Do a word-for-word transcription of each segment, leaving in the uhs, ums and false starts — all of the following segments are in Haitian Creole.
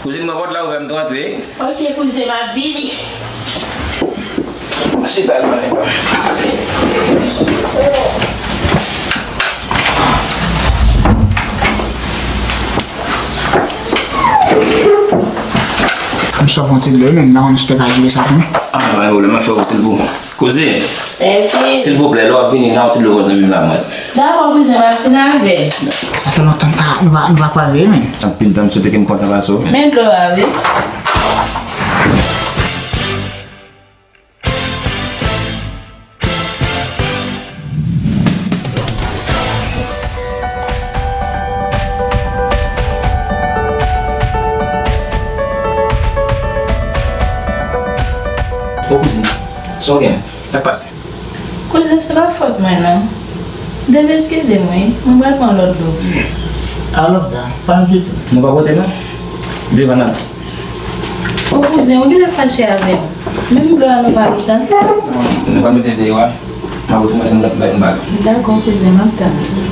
Kouzin, mwen pòt la ouvè, m t rantre. Ok, kouzen, m ap vini. Chita la, nèg la. M sòf yon ti dlo, men m pa konn si w te ka jere sa pou mwen. Ah, pa gen pwoblèm, m ap fè w ti dlo. Kouzin, silvouplè, lè w ap vini, nan yon ti dlo pou zanmi m la, mwen. Dakò, kouzen, m ap vin avè l. Sa fè lontan nou pa, nou pa, nou pa kwaze, men. Anpil tan, m swete ke m kontan pase w, men. Men dlo a, wi. Bon, kouzin, sa w gen? Sa k pase? Kouzen, se pa fòt mwen, non. Dev eskize m, wi. Mwen pral pran lòt dlo pou ou. A lòt la, pa enkyete w. Nou pa pote, non? Devan nan. O kouzen, ou genlè fache avè m. Menm dlo a nou pa gentan. Nou pral mete deyò a. M ap retounen, se m ret bay m bal. Dakò, kouzen, m ap tann ou.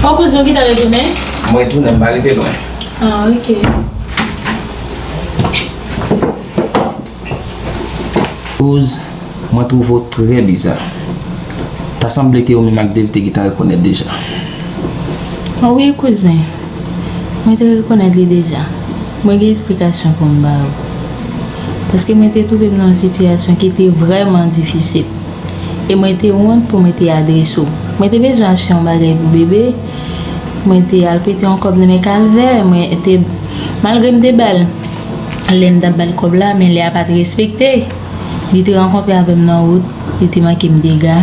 Bon, kouzen, ou gentan retounen? Mwen retounen, m pa rive lwen. Ah, ok. Kouz, mwen twouve w trè biza. Ta sanble ke ou menm ak Dave te gentan rekonèt deja. Wi, kouzen. Mwen te rekonèt li deja. Mwen gen esplikasyon pou m ba ou. Paske mwen te twouve m nan yon sitiyasyon ki te vrèman difisil. E mwen te wont pou mwen te adrese w. Mwen te bezwen achte yon bagay pou bebe. Mwen te al prete yon kòb nan men Kalvè. Mwen te, malgre m te ba l, lè m t ap ba l kòb la, men lè a pa t respekte. Li te rankontre avè m nan wout. Li te manke m dega.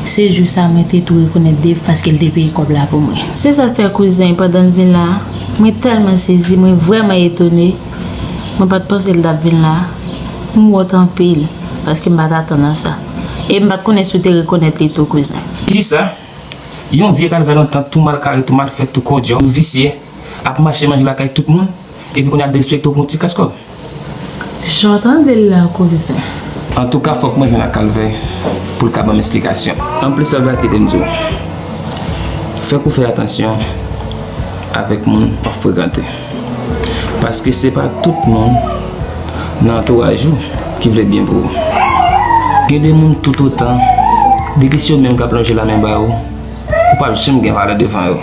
Se jou sa mwen te tou rekonèt Dave paske l te peye kòb la pou mwen. Se sa k fè kouzen, pandan l vin la, mwen tèlman sezi, mwen vrèman etone. Mwen pa t panse l t ap vin la. M wont anpil, paske m pa t atann a sa. E m pa t konnen si w te rekonèt li tou, kouzen. Kisa? Yon vye Kalvè lontan, tou mal kare, tou mal fèt, tou kodyò, tou visye, ap mache manje lakay tout moun, epi kounye a ap derespekte w pou yon ti kras kòb. Jan w tande l la, kouzen. Antouka, fòk mwen jwenn ak Kalvè pou l ka ban m esplikasyon. Anplis, Kalvè, kite m di w. Fòk ou fè atansyon avèk moun w ap frekante. Paske se pa tout moun nan antouraj ou ki vle byen pou ou. Gen de moun toutotan li ki se yo menm k ap lonje lamen ba ou, ou p ap janm gen valè devan yo.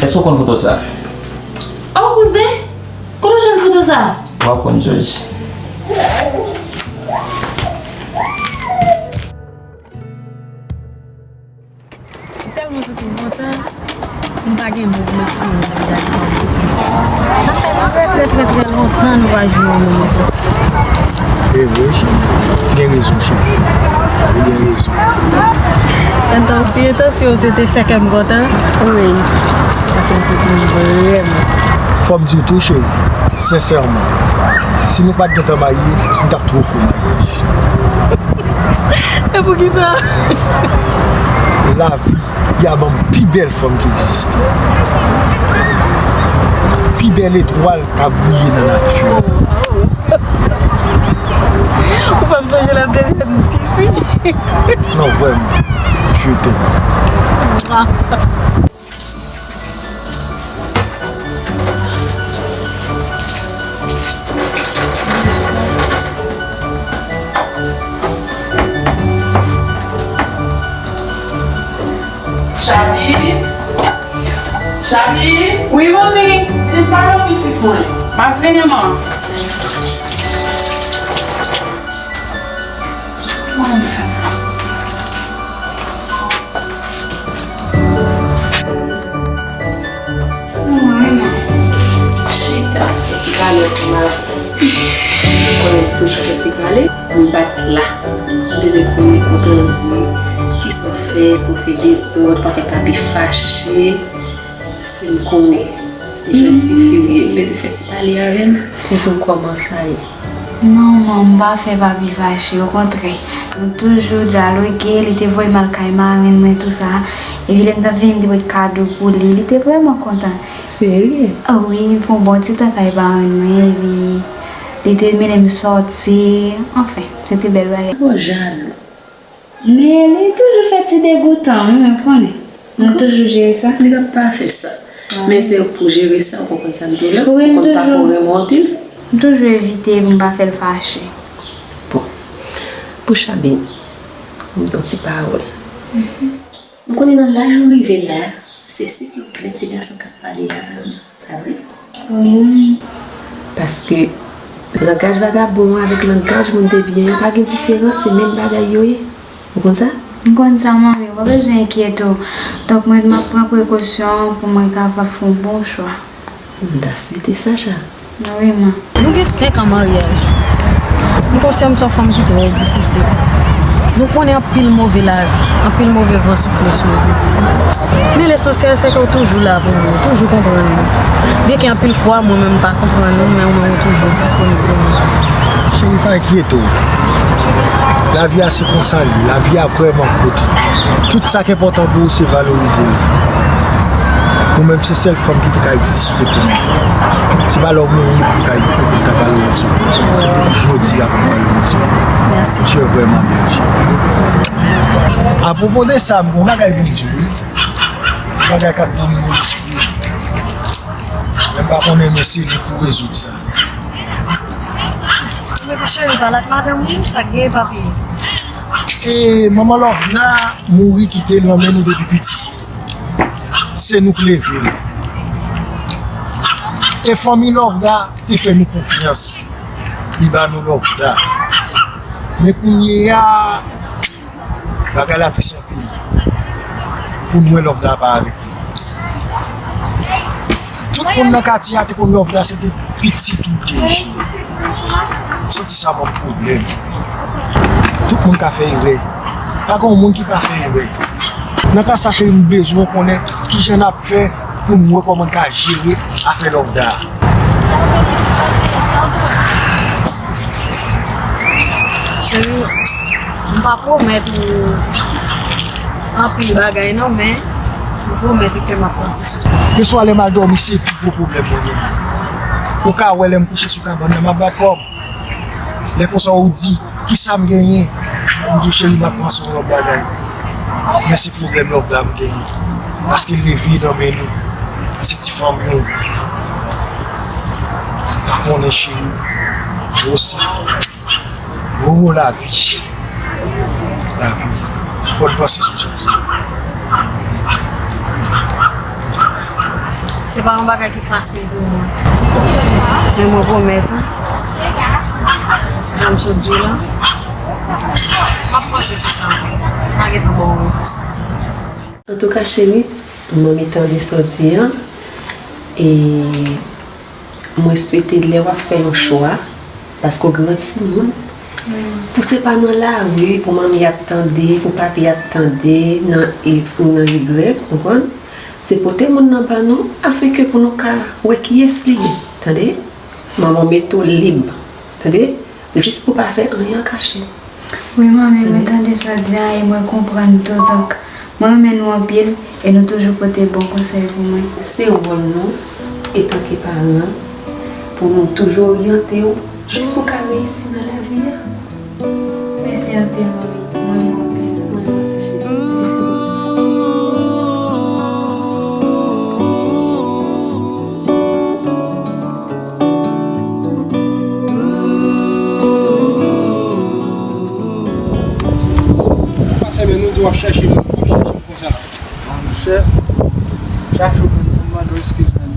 Èske w konn foto sa? O kouzen, kote w jwenn foto sa? W ap konn, Jòj. M tèlman santi m kontan, m pa gen mo pou m eksprime m kontan, m santi m kontan. Sa fè trè, trè, trè, trè lontan nou pa jwe yon moman konsa. E vre, cheri. Ou gen rezon, cheri. Ou gen rezon. Entansyon, entansyon w se te fè kè m kontan, ou reyisi. Paske m santi m vrèman. Fò m di w tou, cheri, sensèman, si nou pa t gentan marye, m t ap twofè w maryaj. E poukisa? Lavi, y a ban m pi bèl fanm ki egziste. Pi bèl etwal k ap briye nan nati. Ou fè m sonje lè m te jèn tifi. Non, vrèman. Je t'aime. Chani! Wi, manmi! Vin pale pitit mwen. M ap vini, man. Chita, fè ti pale ansanm avè m. Ou konnen m toujou fè ti pale. M pa t la. M bezwen konnen kont randi. Kisa w fè? Èske w fè dezòd? Pa fè papi fache. Paske m konnen li janti fi w ye. M bezwen fè ti pale avè l. Ou di m kòman sa ye? Non, man, m pa fè papi fache. Okontrè, nou toujou dyaloge. Li te voye m al kay marenn mwen, tou sa. Epi lè m t ap vini, m te pote kado pou li. Li te vrèman kontan. Serye? Ah wi, m fè yon bon ti tan kay parenn mwen, epi li te mennen m sòti. Anfen, se te bèl bagay. Twò jalou. Men li toujou fè ti degoutan, wi, mwen konnen. Nou toujou jere sa. Li p ap pa fè sa. Ah. Men se pou jere sa, ou konprann sa m di w la? Wi, m konn pa toujou, pou renmen anpil. M toujou evite pou m pa fè l fache. Bon. Pou Chabin, m di yon ti pawòl. Mhm. M konnen nan laj ou rive la, se si ke ou gen ti gason k ap pale avè w. Pa vre? Wi. Paske langaj vagabon an avèk langaj moun de byen an pa gen diferans, se menm bagay yo ye. Ou konn sa? M konn sa, manmi, ou pa bezwen enkyete w. Donk, mwen, m ap pran prekosyon pou mwen kapab fè yon bon chwa. M ta swete sa, Cha. Wi, man. Nou gen senk an maryaj. M konsyan m se yon fanm ki trè difisil. Nou konnen anpil move lavi, anpil move van soufle sou nou. Men lesansyèl se ke w toujou la pou mwen, w toujou konprann mwen. Byenke anpil fwa mwen menm m pa konprann ou, men ou menm ou toujou disponib pou mwen. Cheri, pa enkyete w. Lavi a se konsa l ye. Lavi a vrèman kout. Tout sa k enpòtan pou ou se valorize l. Ou menm se sèl fanm ki te ka egziste pou mwen. Se pa lè w mouri pou m ta, pou m ta valorize w. Se depi jodi a pou m valorize w. Mèsi. Tu es vraiment belle, chérie. Apwopo de sa, m gen yon bagay pou m di w, wi. Yon bagay k ap domine lespri m. Men m pa konnen, men se li pou rezoud sa. Men cheri, pale ak madanm ou, sa k gen, papi? E manman Lovda mouri kite l nan men nou depi piti. Se nou k leve l. E fanmi Lovda te fè nou konfyans. Li ba nou Lovda. Men kounye a, bagay la tris anpil. Pou nou wè Lovda pa avèk nou. Tout moun nan katye a te konn Lovda, se te pitit ou te ye. M santi sa ban m pwoblèm. Tout moun ka fè erè. Pa gen yon moun ki pa fè erè. Nan ka sa, cheri, m bezwen konnen kijan n ap fè pou n wè kòman n ka jere afè Lovda a. Cheri, m pa pwomèt ou anpil bagay non, men m pwomèt ou ke m ap panse sou sa. Leswa lè m al dòmi, se pi gwo pwoblèm mwen gen. Ou ka wè lè m kouche sou kabann nan, m ap bat kò m. Lè konsa ou di, kisa m genyen? M di w, cheri, m ap panse yon lòt bagay. Men se pwoblèm Lovda m genyen. Paske l leve nan men nou. Se ti fanmi w. Pa konnen, cheri. Wosi. Oh, lavi. Lavi. Fò n panse sou sa. Se pa yon bagay ki fasil pou mwen. Men mwen pwomèt ou, jan m sot di w la, m ap panse sou sa. M pa gen tan ba w repons. Antouka, cheri, manmi tande sa w di an. E mwen swete lè w ap fè yon chwa, paske w gran timoun, pou se pa nan lari, pou manmi ap tande, pou papi ap tande, nan X ou nan Y, konprann? Se pote moun nan ba nou, afin ke pou nou ka wè kiyès li ye, tande? Manman w mete w lib, tande? Jis pou pa fè anyen an kache. Wi, manmi, mwen tande sa w di a e mwen konprann tou. Donk, mwen renmen nou anpil e nou toujou pote bon konsèy pou mwen. Se wòl nou, etanke paran, pou nou toujou oryante w, jis pou w ka reyisi nan lavi a. Mèsi anpil, manmi. Mwen renmen w anpil. Mwen renmen w osi, cheri. Sa pase, men nou di w ap chèche m, w ap chèche m konsa. Monchè, chache w pou m Bro, eskize, man.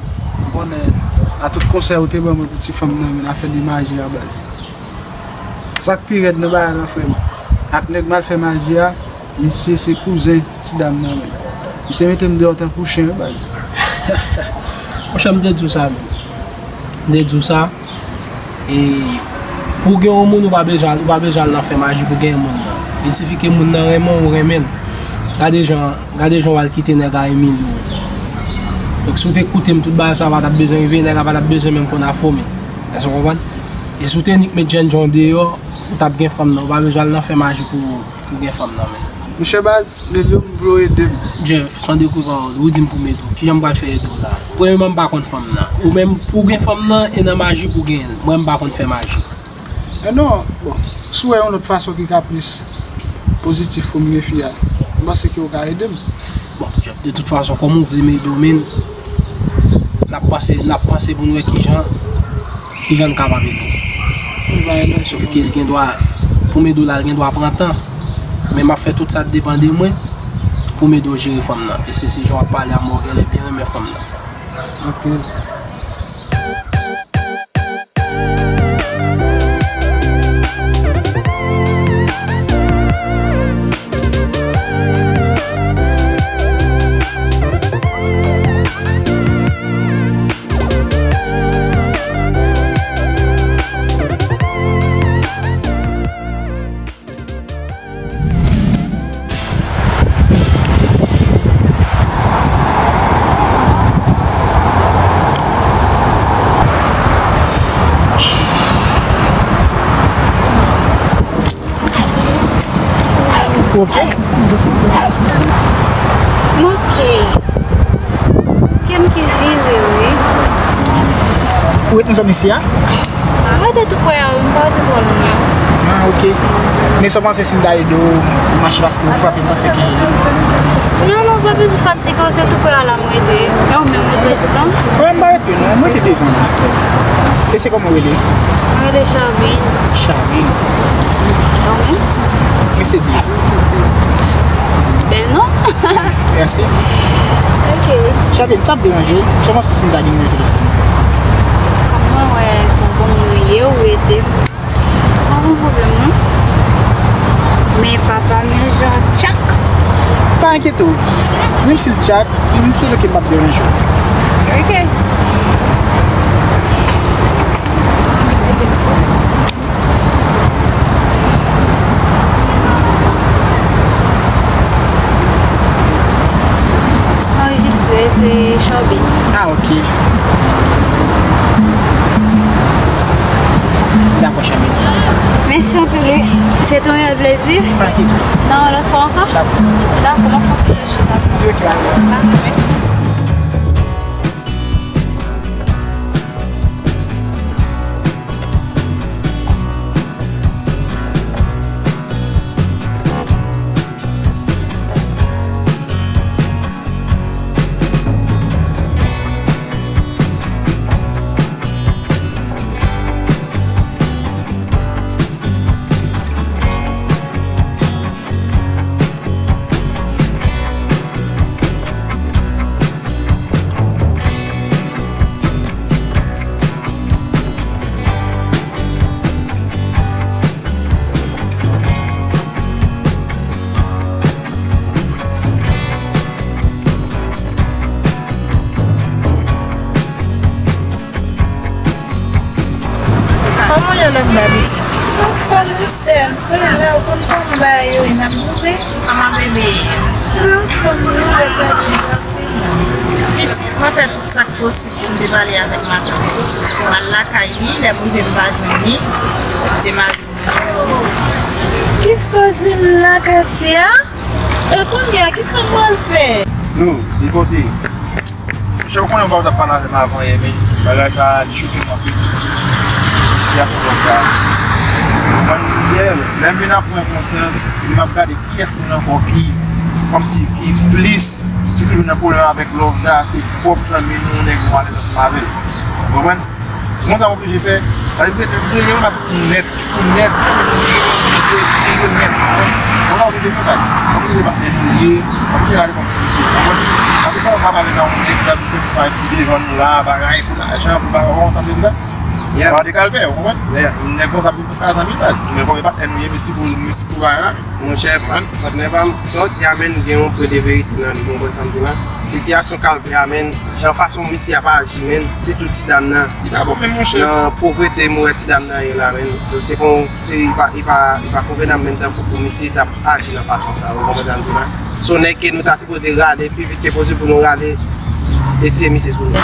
Ou konnen, a tout konsèy ou te ban mwen pou ti fanm nan, men afè de maji a, baz. Sa k pi rèd nan bagay la, frè m, ak nèg m al fè maji a, misye se kouzen ti dam nan, men misye mete m deyò tankou chen, wi, baz. Monchè, m te di w sa, men. M te di w sa. E pou w gen yon moun, ou pa bezwen al, ou pa bezwen al nan fè maji pou w gen moun nan. Il sifi ke moun nan renmen w, ou renmen l. Gade jan, gade jan w al kite nèg a imilye w. Donk, si w te koute m, tout bagay sa pa t ap bezwen rive, nèg la pa t ap bezwen menm konn afòme. Èske w konprann? E si w te nik met jènjan w deyò, ou t ap gen fanm nan. Ou pa bezwen al nan fè maji pou, pou w gen fanm nan, men. Monchè baz, Lelyo, m vle w ede m. Jeff, san dekwe pawòl, ou di m pou m ede w. Kijan m pral fè ede w la? Premyèman, m pa konn fanm nan. Ou menm, pou w gen fanm nan, e nan maji pou w genyen l. Mwen, m pa konn fè maji. E non, bon, si w wè yon lòt fason ki ka plis pozitif pou m gen fi a, m panse ke w ka ede m. Bon, Jeff, de tout fason, kòm ou vle m ede w, men n ap panse, n ap panse pou n wè kijan, kijan n kapab ede w. Sof ke l gen dwa, pou m ede w la, l gen dwa pran tan. Men m ap fè tout sa k depann de mwen pou m ede w jere fanm nan. E se, se jan w ap pale a mwen, w genlè byen renmen fanm nan. Ok. Ok. Ok. Kè m ki vibre, wi. Ou ret nan zòn isi a? Mwen rete tou prè a, wi, m pa rete twò lwen. Ah, ok. Men sa w panse si m ta ede w mache paske ou frape, m panse ke... Non, non, pa bezwen fatige w, se tou prè a la m rete. E ou menm, ou ret rete tan? Frè m pa rete, non, m rete devan la. E se kòman w rele? Mwen rele Charvin. Charvin. E ou menm? Mwen se Dave. Bèl non. Mèsi. Ok. Charvin, sa ap deranje w? Sa w panse si m ta gen nimewo telefòn ou? Kòm mwen wè se yon bon moun ou ye, ou ede m. Sa pa yon pwoblèm, non. Men papa, men jan tchak. Pa enkyete w. Menm si l tchak, m swete ke m p ap deranje w. Ok. Anrejistre, se Charvin. Ah, ok. Dakò, Charvin. Mèsi anpil, wi. Se te yon reyèl plezi. Pa enkyete w. Nan yon lòt fwa ankò? Dakò. Dakò, m ap fè yon ti chita. Ok, dakò. Dakò, mèsi. Kòman w ye, Lovda pitit? Anfòm wi sè m. Kounye a la ou konn kòman bagay yo ye, n ap boure. Kòman bebe ye? Anfòm wi, lè sa di. Pitit, mwen fè tout sa k posib pou m te pale avèk matant. M al lakay li, lè m rive m pa jwenn li. Se mari mwen. Kisa w di m la, Katia? E kounye a, kisa m pral fè? Yo, li kote? Monchè, ou konnen w pa t ap pale avè m avan yè, men bagay sa a, li choke m anpil. Sitiyasyon Lovda a. Konprann? Yè, lè m vin ap pran konsyans, epi m ap gade kiyès moun ankò ki, kòmsi, ki plis, ki toujou nan pwoblèm avèk Lovda, se pwòp zanmi nou, nèg nou alèz ansanm avè l. Ou konprann? Mwen sa m oblije fè, paske misye, misye gen yon nèt, yon nèt, yon nèt. Mwen sa m oblije fè, baz. M oblije bat nèt, m oblije, m oblije rale kòb sou misye. Ou konprann? Paske Ou pa pale nan yon moun ki ap fè sa, epi devan nou la, bagay pou lajan, pou bagay, ou konprann sa m vle di la? Yeah. Pale kalvè, ou konprann? Yeah. Nèg konsa pou pa zanmi baz. Men konbyen patnè nou ye, mesi pou, mesi pou bagay la. Monchè, patnè pa m, sa w di a, menn, gen yon pwen de verite nan li, ou konprann sa m di la? Sitiyasyon kalvè a, menn, jan fason misye ap aji, menn, sitou ti dam nan. Li pa bon menm, monchè. Nan povrete m wè ti dam nan ye la, menn. So, se kon, se, li pa, li pa, li pa konvenab menm tankou pou misye t ap aji nan fason sa, ou konprann sa m di la? Se yon nèg ke nou ta sipoze rale pi vit ke posib pou nou rale e tiye misye sou nou.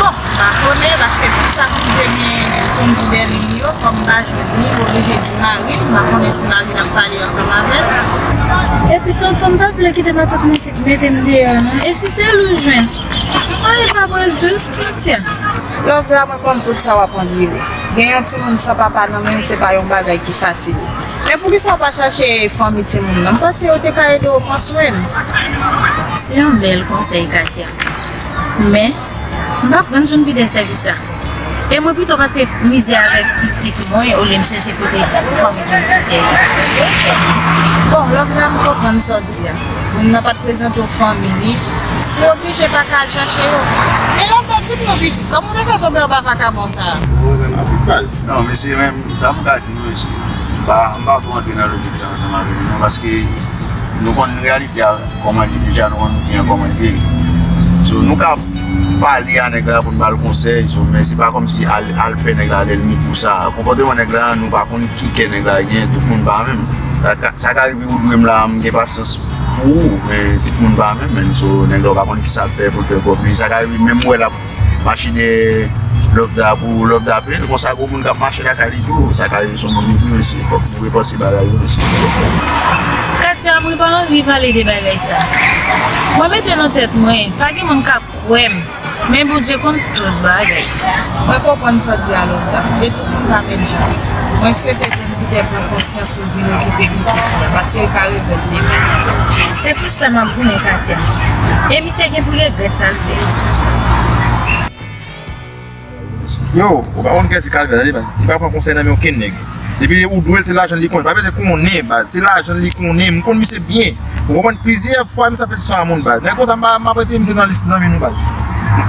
Bon, m pa konnen, paske tout sa m te gen pou m di dèyè li yo, kòm m pa jwenn li, m oblije di mari m, m pa konnen si mari m ap pale ansanm avè l. Epi tonton, m pa vle kite matant mete, mete m deyò, non. E si se li w jwenn? Mwen pa pran jis, Katia. Love la, mwen konn tout sa w ap andire. Gen yon timoun san papa nan men w, se pa yon bagay ki fasil. Men poukisa w pa chache fanmi timoun nan? M panse yo te ka ede w pran swen l. Se yon bèl konsèy, Katia. Men, m p ap rann jwenn pidè sèvis sa. E mwen pito pase mizè avèk pitit mwen olye m chèche kote fanmi timoun pidè yo. Bon, love la, m konprann sa w di a. Moun nan pa t prezante w fanmi li. Ou oblije pa ka al chache yo. Men lè w te di m nou pitit, kòman w te fè tonbe anba vakabon sa a? Anpil baz. Non, mesye, men sa m ka di nou, mesye, m pa, m pa pou antre nan lojik sa ansanm avè nou, non, paske nou konn reyalite a kòman li ye deja, nou konn vi an kòman li ye. So, nou ka pale a nèg la pou n ba l konsèy, so, men se pa kòmsi al, al fè nèg la lènmi pou sa. Konpòteman nèg la, nou pa konn ki kè nèg la gen, tout moun pa menm. Sa ka, sa ka rive ou dwe m la, m gen pasyans pou ou, men tout moun pa menm, men so, nèg la ou pa konn ki sa l fè pou l fè kòb li. Sa ka rive menm ou wè l ap mache dèyè Love Da pou Love Da peye l, konsa gwo moun k ap mache lakay li tou, sa ka rive se yon moun li pi, mesye, fòk nou repanse bagay yo, mesye. Katia, mwen pa anvi pale de bagay sa. Mwen mete nan tèt mwen, pa gen moun k ap kwè m. Men Bondye konn tout bagay. Mwen konprann sa w di a, Love Da. E tout moun pa menm jan. Mwen swete jwenn pidè pran konsyans pou l vin okipe pitit li a, paske l ka regrèt demen. Se pou sa m ap goumen, Katia. E misye gen pou l regrèt sa l fè. Yo, ou pa konn kiyès se Kalvè, tande, baz. Li pa pran konsèy nan men okenn nèg. Depi ou dwe l, se lajan li konnen. Pa bezwen konnen, baz. Se lajan li konnen. M konn misye byen. Ou konprann? Plizyè fwa misye ap fè ti swa a moun, baz. Nèg konsa, m pa, m ap retire misye nan lis zanmi nou, baz.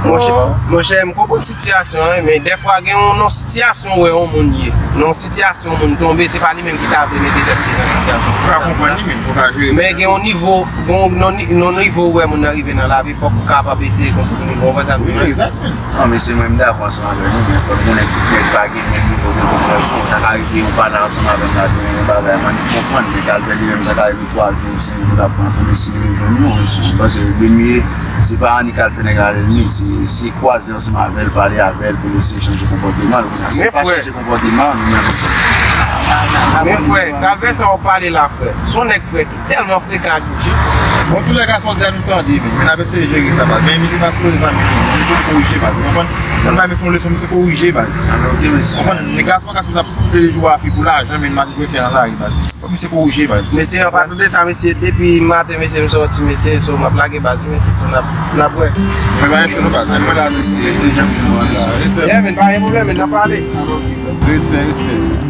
Monchè, monchè, m konprann sitiyasyon an, men dèfwa gen yon, yon sitiyasyon ou wè yon moun ye. Nan yon sitiyasyon yon moun tonbe, se pa li menm ki ta vle mete tèt li nan sitiyasyon. Ou pa konprann li menm, ou pa jere. Men gen yon nivo, gen yon, yon ni-, yon nivo ou wè moun nan rive nan lavi, fòk ou kapab eseye konprann li, ou konprann sa m di la? Wi, egzakteman. Non, mesye, mwen, m dakò ansanm avè nou, men fòk nou konnen tout nèg pa gen menm nivo de konpreyansyon. Sa ka rive ou pale ansanm avè m la, gen yon bagay, man, li konprann, men Kalvè li menm, sa ka rive twa jou, senk jou l ap pran pou l eseye rejwenn nou, mesye. M panse l vle miye, se pa annik al fè nèg la lènmi, se, se kwaze ansanm avè l, pale avè l pou l eseye chanje konpòteman l. Kounye a, si l pa chanje konpòteman, nou menm. Men frè, Kalvè, sa w pale la, frè. Se yon nèg, frè, ki tèlman frekan ak misye. Bon, toulèka, sa w di a nou tande, men n ap eseye jere sa, baz. Men misye pa sipoze zanmi nou. Misye sipoze korije, baz. Ou konprann? Lè nou bay misye yon leson, misye korije, baz. Ou konprann? Nèg gason pa ka sipoze ap plede jwe a fi pou lajan, men l mache jwe fi a nan lari, baz. Fòk misye korije, baz. Mesye, an pa tande sa, mesye. Depi maten, mesye, m sòti, mesye, so m ap lage baz, mesye, so n ap, n ap wè. Fè bagay cho, non, baz. Mwen la, mesye. Respè. Yeah, men, pa gen pwoblèm, men n ap pale. Respè, respè.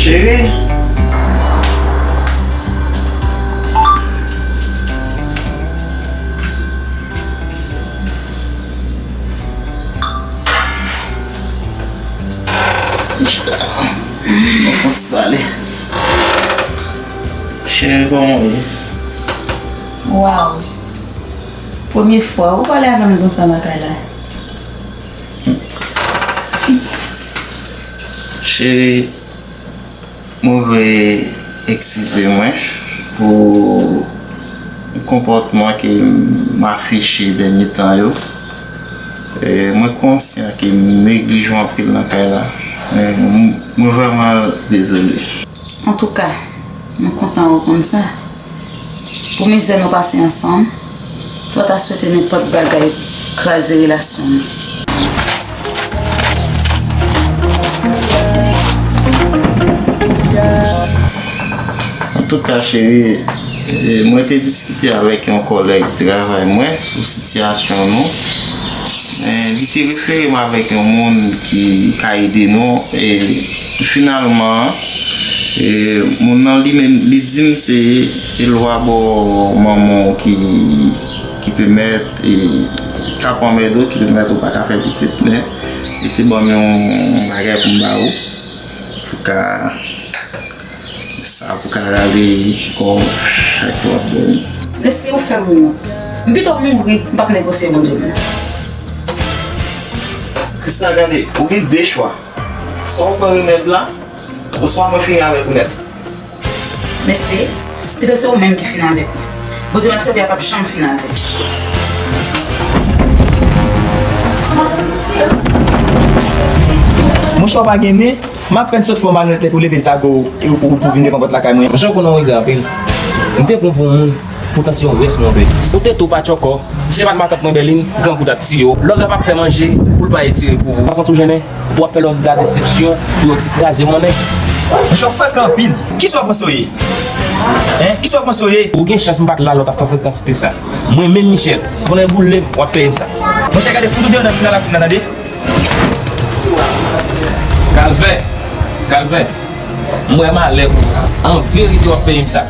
Cheri. Mwen fon ti pale. Cheri, kòman w ye? Waw. Premye fwa ou pale avè m konsa nan kay la. Cheri, mwen vle eskize mwen pou konpòtman ke m afiche dènye tan yo. E, mwen konsyan ke m neglije w anpil nan kay la, men m, mwen vrèman dezole. Antouka, nou kontan wè w konn sa. Pou mizè nou pase ansanm, m pa ta swete nenpòt bagay kraze relasyon nou. Antouka, cheri, e, mwen te diskite avèk yon kòlèg travay mwen sou sitiyasyon nou. Men, li te refere m avèk yon moun ki ka ede nou. E finalman, e, moun nan li menm, li di m se e lwa bò manman w ki, ki pèmèt, e, k ap anmède w, ki pèmèt ou pa ka fè pitit, men li te ban m yon bagay pou m ba ou, pou ka, sa pou ka rale kò w chak lè w ap dòmi. Lespri ou fè m wont. M pito mouri, m p ap negosye Bondye m nan. Krisna, gade, ou gen de chwa. Swa ou pran remèd la, oswa mwen fini avèk ou nèt. Nestle, pito se ou menm ki fini avèk mwen. Bondye m ap sèvi a p ap janm fini avèk. Monchè, w pa gen nen, m apèn sot fè w malonèt epi w leve zago w e ou pou vin devan pòt lakay mwen. Monchè, ou konnen w regrè anpil. M te pran w pou yon moun, poutan se yon rès mwen te. Ou te tou pa tchòkò. Si se pa t matant mwen Bèlin, grangou ta tiye w. Lòv la p ap fè manje pou l pa etire pou ou. Ou pa santi w jennen? Pou w ap fè lòv la desepsyon pou yon ti kraze monnen. Monchè, w fèk anpil. Kisa w panse w ye? Hein? Kisa w panse w ye? Ou gen chans m pa t la lè w t ap fè frekansite sa. Mwen menm, Michel, konnen boule m, w ap peye m sa. Monchè, gade fout ou deyò nan, nan lakou m nan, tande? Kalvè, Kalvè, m wè malè pou ou. An verite, w ap peye m sa.